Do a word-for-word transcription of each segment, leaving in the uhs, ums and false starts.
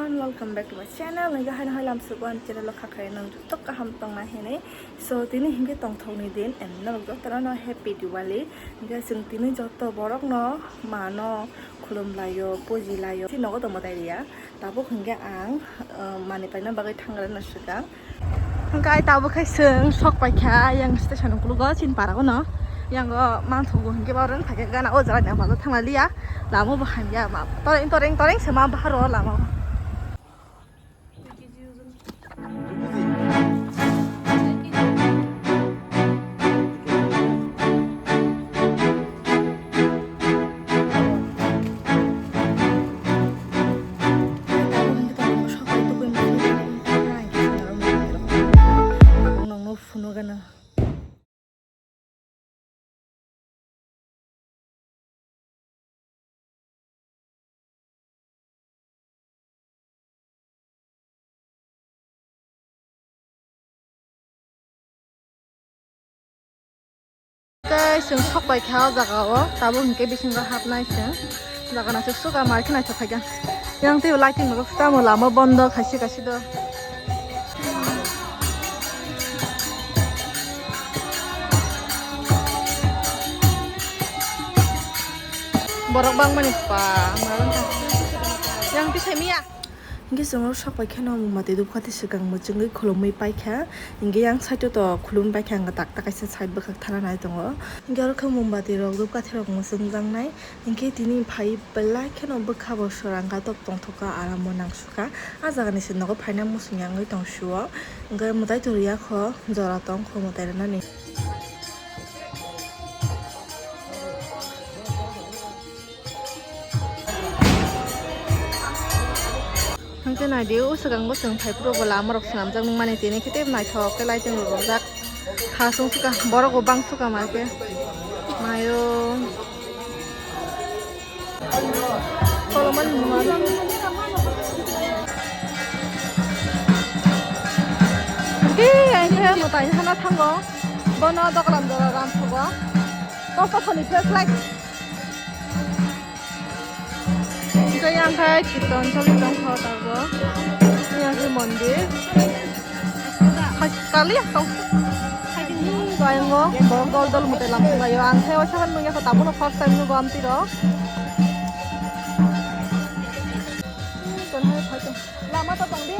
Welcome back to my channel. Nang haino hai lam sugo ani channel o kha khayo nang joto kaham tongna hinwi. So tini hinkhe tongthokni din and norok jotono happy Diwali. Hinkhe chwng tini joto borokno mano khulum laio, puji laio. Si nogo tongma tairia. Tabuk hinkhe ang, uh, mani paina bagwi thangrano swkang. Hinkhe ai tabuk khai chwng sok paikha yang station ukulugo chini parao no. Yango manthogo hinkhe bohrok phaikha gana o jaga ni ang bazar thangna liya. Lama bo hamya ma. Toreng toreng toreng se ma bahar o lama. Tei chwng sok paikha o jaga o, tabuk hinkhe bisingo hapnai chwng. Jaga naisuk suk, ah, mar khe naithok khaikha. Yang tei lighting rok tamo lama bondo khaisi khaisi do. Borok bangmani pa, ma wngkha. Yang tei saimiya. Hinkhe chwng oro sok pai kheno mungmati dupkha tei swkang mwchwngwi khulumwi paikha. Hinkhe yang side o to khulumwi paikha, ang tak tak kaisa side bwkhak thana nai tongo. Hinkhe oro khe mungmati rok dupkha tei rok mwchwngjaknai. Hinkhe tini phai belai kheno bwkha bo swrang kha, tok tongthokha, aram bo nangsukha. Ah jaga ni se nogo phaina muchung ya wngwi tong sio. Hinkhe mwtai tor ya kho, jora tong kho mwtai rwnani. Hwnkhe naidi, o swkango chwng phaiphuru bo lama rok swnamjak nukmani, tini khe tei naithok khe lighting rok rijak. Kha chwng sukha, borok bo bang sukha ma khe. Mayo. Kolomani numa. Hwnkhe ang khe mwtai hana thango. Bono dokalam jora ram sugo. Kosto khoni flashlight. Hwnkhe yang khai kirtan choli tongkha tabuk. Yang khai mondir. Hai, kali ya tong. Bayang o, borok dol dol mwtai lam tonglaio. Ang khai waisa nukya kho, tabukno first time nugo amtwi rok. Lama to tong di.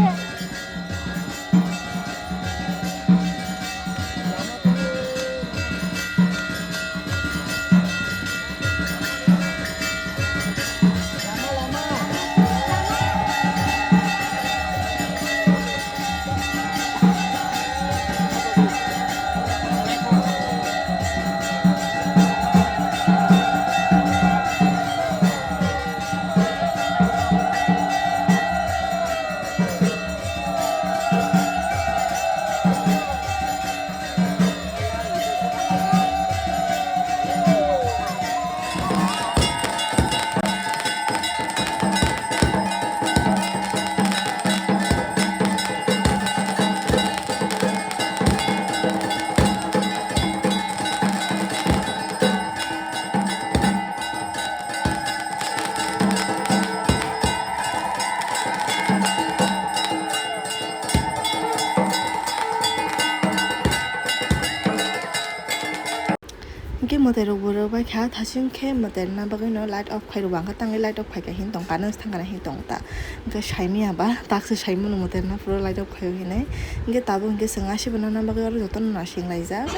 Hwnkhe mwtai rok bo rwbai kha, thasing khe mwtai rwna bagwi no light off khai rwba, hwnkhe tangwi light off khai kha hin tong, kanwi thang kana hin tong ta, hwnkhe saimanya ba tak se saimano mwtai rwna phuru light off khai o hinwi, hwnkhe tabuk hwnkhe chwng aswk bo nana bagwi oro jotono nasing laijak.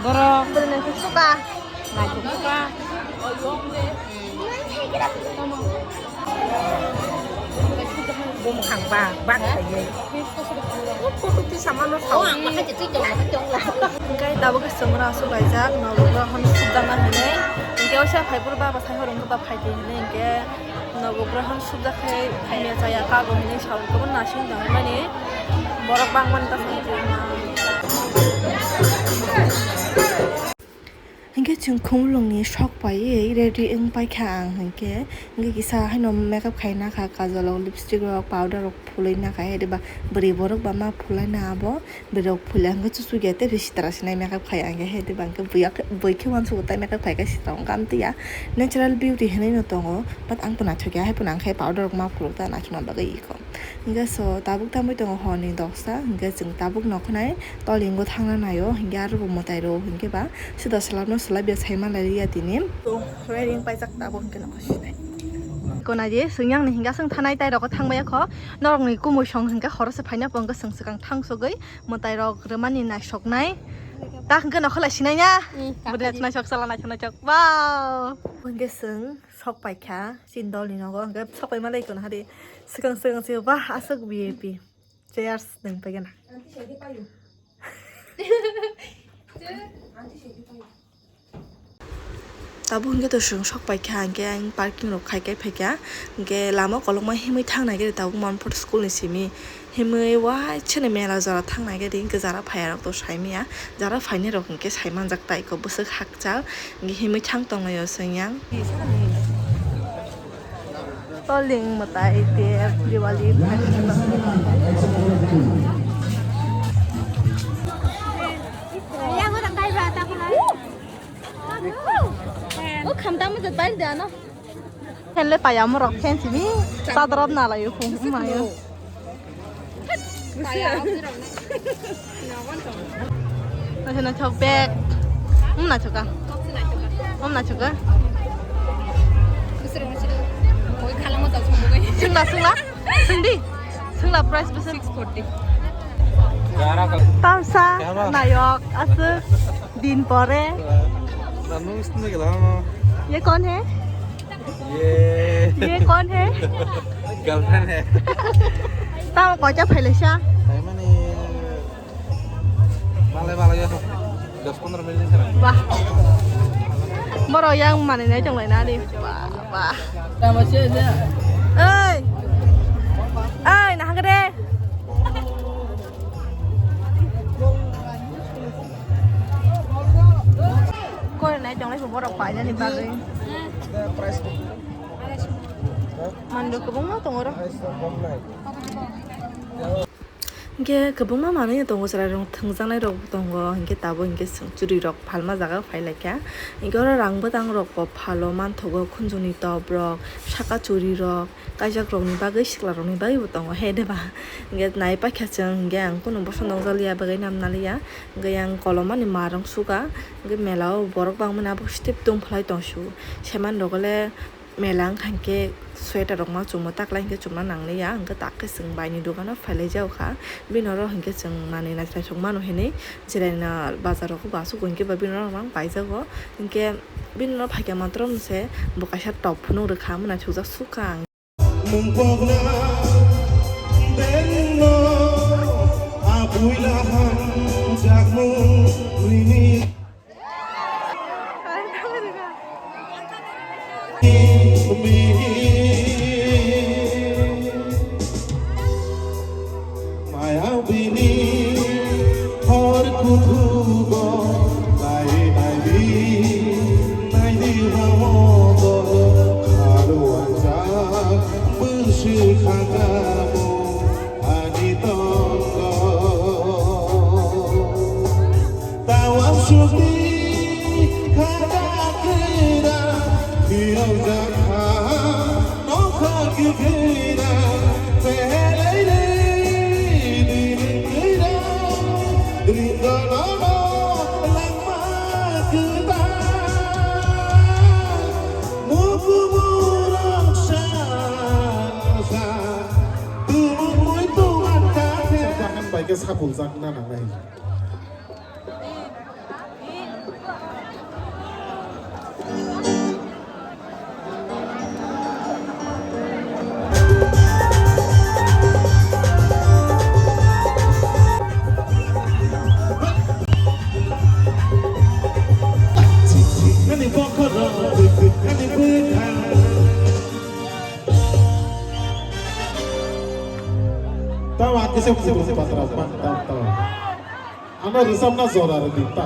Borok. Naithok suka. Bumkhang ba, ba khaiwi. Photo twi samano sao. Hwnkhe tabuk khe chwng aswk laijak, Nobgrahan subjakna hinwi. Hwnkhe oisa phaiphuru baba sai horo wngkha ba phaidi hinwi, hwnkhe Nobgrahan subjak khe hamya chaya kago hinwi sao, kobon nasing tongmani borok bangmani ta. Hingke Chwng khumulwngni sok paiwi ready wng paikha ang hinkhe, hinkhe kisa haino makeup khaina kha, kajol rok, lipstick rok, powder rok phulwi nakha, hai diba bwrwi borok ba ma phulai na abo, bwrwi rok phulya hinkhe chuchugya tei sitra sinai makeup khai ang khe, hai diba hinkhe buya khe, bui khe uansugo tai makeup khai khe sitra wngkha, amtwi ya natural beauty hinwi no tongo, but ang bo naithok ya, hai phano ang khe powder rok ma phuluk ta naithokna bagwi ikho. Hinkhe so tabuk tamwi tongo horni doksa, hinkhe chwng tabuk nokhnai tolingo thangna naio, hinkhe aro bo mwtai rwo hinkhe ba sida swlapno swlapya saima lailiya tini. To ready wng paijak tabuk hinkhe nokho sinai. Kona je swng yang ni hinkhe aswng thanai tai rokho thangbai kho, norokni kumui song hinkhe khoroksa phaina pongkhe chwng swkang thangsogwi mwtai rok rwmani naisoknai. Ta hinkhe nokho lai sinai ya. Hmm, bwrwi naisok chala naisok naisok. Wow. Hinkhe chwng sok paikha chini dolni nogo, hinkhe sok paima lai kono hari swkang swkang se, wah, aswk V I P chairs nang paigana. Tabuk hinkhe to chwng sok paikha, hinkhe ang parking rok khai khai phaikha, hinkhe lama kolokma himwi thang nai khe tabuk Manpur school ni simi. Himwi waisano mela jora thang nai khe ring khe jara phaiya rok to sai manya, jara phainai rok hinkhe sai manjak tai kho bwswk hakchal hinkhe himwi thang tong laio chwng yang. Toling mwtai te Diwali festival. O khamta mo jat pai de ano. Phen le paya mo rok phen simi. Chador na la yo khum ma yo. Naithok naithok bag. Um naithok ka. Um naithok ka. Sungla sungla. Sungdi. Sungla price bwswk? Six forty. Tamsa nayok aswk din pore. Ye kon he? Ye. Ye kon he? Girlfriend he. Tamo koita phailai sa? Phaimani malai malai ya. Dos pondro minute ni sana. Wah. Borok yang manwi nai tong lai nani. Wah, wah. Tamo se se. Oi. Oi, nahagre. Kore nai tong lai borok painani bagwi. Mando kwbangma tongo oro. Hinkhe kwbangma manwi tongo, chwrairok thwngjaknairok tongo, hinkhe tabuk hinkhe chwng chwrwirok phalma jaga phailaikha. Hinkhe oro rang bwtangrokbo phalo manthogo, khunjuni toprok, saka churirok, kaijakrokni bagwi, siklarokni bagwibo tongo, he de ba? Hinkhe naipaikha chwng, hinkhe ang kunu bosong nukjakliya, bagwi namnaliya. Hinkhe yang kolomani marwng suka, hinkhe melao borok bangmani abo step tong phlai tongsu. Semanrok le mela wngkha hinkhe sweater rok ma chumui taklai hinkhe chumna nangliya, hinkhe takhe chwng baini dogano phailaijak kha. Bini oro hinkhe chwng manwi naithok mano hinwi chwraino bazar rogo bo aswk hinkhe ba bini oro mang paijago. Hinkhe bini oro phaikha matwrwngse bo kaisa top phunuk rwkha, omo naithokjak sukha ang. Mung pokna bengno abuila hamjakmung nini. Maya bini hor kuthugo nai nai di, nai di hamogo khalo anjak bwswk khakamo ani tongo. Tawang sukni khada kira, hirok jakha nokha kithira, pehelai le dini kira, rinda nana langma kita, muku murang sa sa, tumuk mui tuman kate. Jahan bai ke sapul jak nana nai. Ani bokhorok, ani bwkha. Tamo ang kisa photo patra pan tamo tamo. Ano rwchapna jora rwdi ta.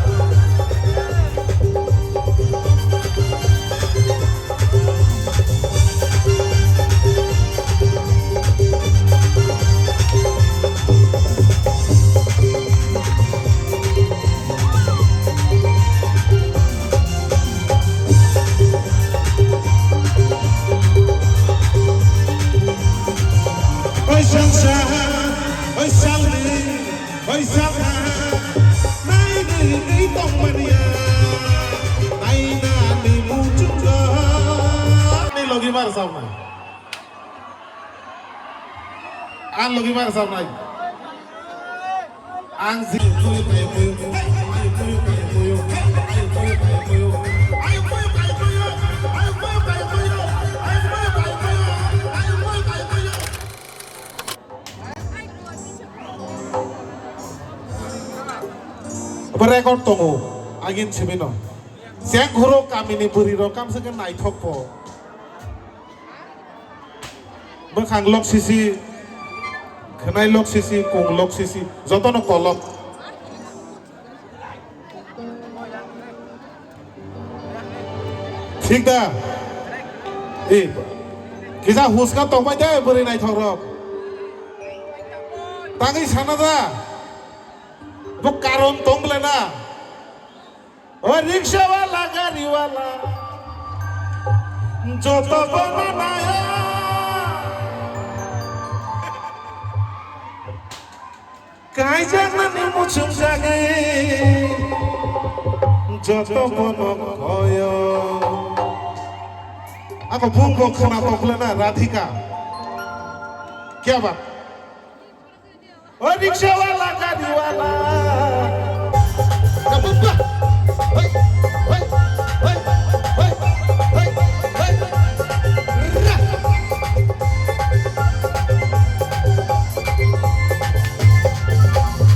Oi sangsa, oi salni, oi salna, nai nai nai tongmania, nai nani muchungo. Ani logi mar samna. Ang logi mar samnai. Ang si. Abo record tongo, agin simi no. Cheng huro kamini bwrwi rok kamsa khe naithok po. Bwkhang lok sisi, khwnai lok sisi, kung lok sisi, jotono kolok. Thik da? E, kisa huska tongbai de bwrwi naithok rok. Tangwi sana da? Bo karon tong bwle na? O riksha wala, gari wala, joto bono naya. Kaijaknani muchung jagwi, joto bono koyo. Ako bung bo khwna tokle na Radhika. Kya baat? O riksha wala, gari wala. Ra, ba, ba. Hoi, hoi, hoi, hoi, hoi. Ra.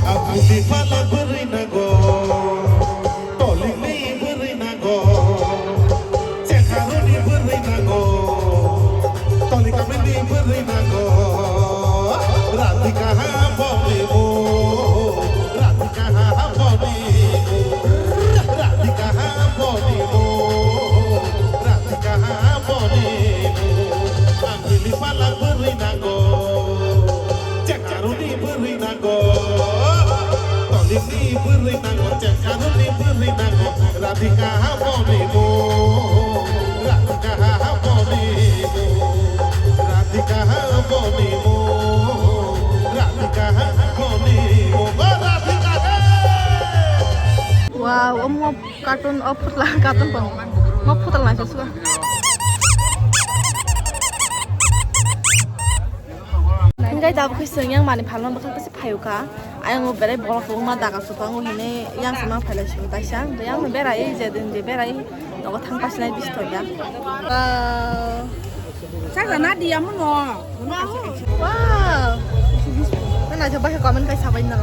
Abudi pala bwrwi nago. Tolini bwrwi nago. Chekharoni bwrwi nago, toli kamini bwrwi nago. Radhika ha boni mo, Radhika ha boni mo, Radhika ha boni mo, Radhika ha boni mo. Ang bini pala bwrwi nago, chekaruni bwrwi nago. Tolini bwrwi nago, chekaruni bwrwi nago. Radhika ha boni mo, Radhika ha boni mo, Radhika ha boni mo, Radhika ha boni mo, o Radhika he. Wow, omo cartoon, o phutla cartoon pang. Mo phutla nai saswa. Hingkai tabuk khe chwng yang mani phalma bwkha khe se phaio kha. Ayang o berai bolong kwbangma daga kwbang o hinwi yang sama phailai sio taisa. Hingkai yang berai je din je berai nogo thang pasinai bisto ya. Wow. Sakra na diya muno. Wow. Na naithok bai comment kai sabai na.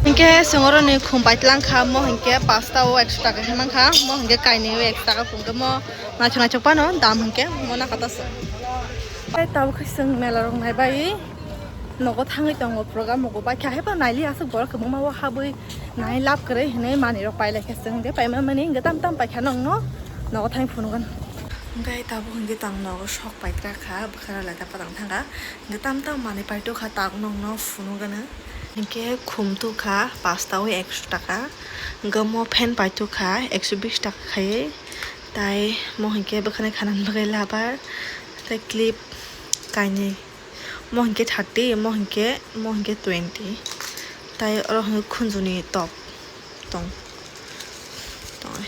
Hingke songoroni khum bai tlang kha mo hingke pasta o ekso taka khe mang kha mo hingke kainwi o ekso taka phung khe mo. Naithok naithok phano dam hinkhe mo nakha ta se. Tei tabuk khe chwng mela rok naibai nogo thangwi tongo program rogo bai khe haiba naili aswk borok kwbangma o habwi nai lab kwrwi hinwi manwi rok pailai khe chwng de paima mani hinkhe tam tam paikha nokno nogo thangwi phunukgwno. Hinkhe tabuk hinkhe tang nogo sok paikra kha bwkhara lai ta patang thangkha hinkhe tam tam manwi paitokha tak nokno phunukgwno. Hinkhe khum tukha pasta o ekso taka hinkhe mo phan paitukha ekso bis taka khaiwi. Tai mo hinkhe bwkhani khanani bagwi labar, tai clip kainwi, mo hinkhe thirty, mo hinkhe, mo hinkhe twenty, tai oro hinkhe khunjuni top tong, tong.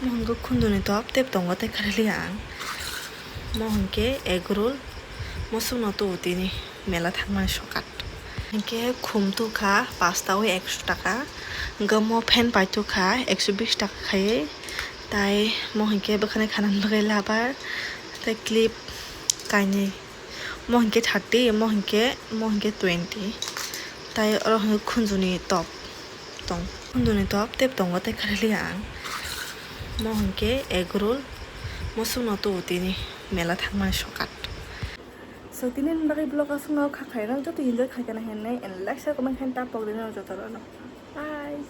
Mo hwnkhe khunduni top tep tongo tei kharaliya ang. Mo hwnkhe egg roll, mosokno tubu tini mela thangmani sokat. Hwnkhe khum tukha pasta o ekso taka, hwnkhe mo phan pai tukha ekso bis taka khaiwi. Tai mo hwnkhe bwkhani khanani bagwi labar, tei clip kainwi. Mo hwnkhe thirty, mo hwnkhe, mo hwnkhe twenty. Tai oro hwnkhe khunjuni top tong. Khunjuni top tep tongo tei kharaliya ang. Mo hwnkhe egg roll, mosokno tubu tini mela thangmani sokat. So, tini ni bagwi vlog aswkno kha khairok joto enjoy khaikha na hinwi and like, share, comment khaina ta pok dino joto rok no. Bye.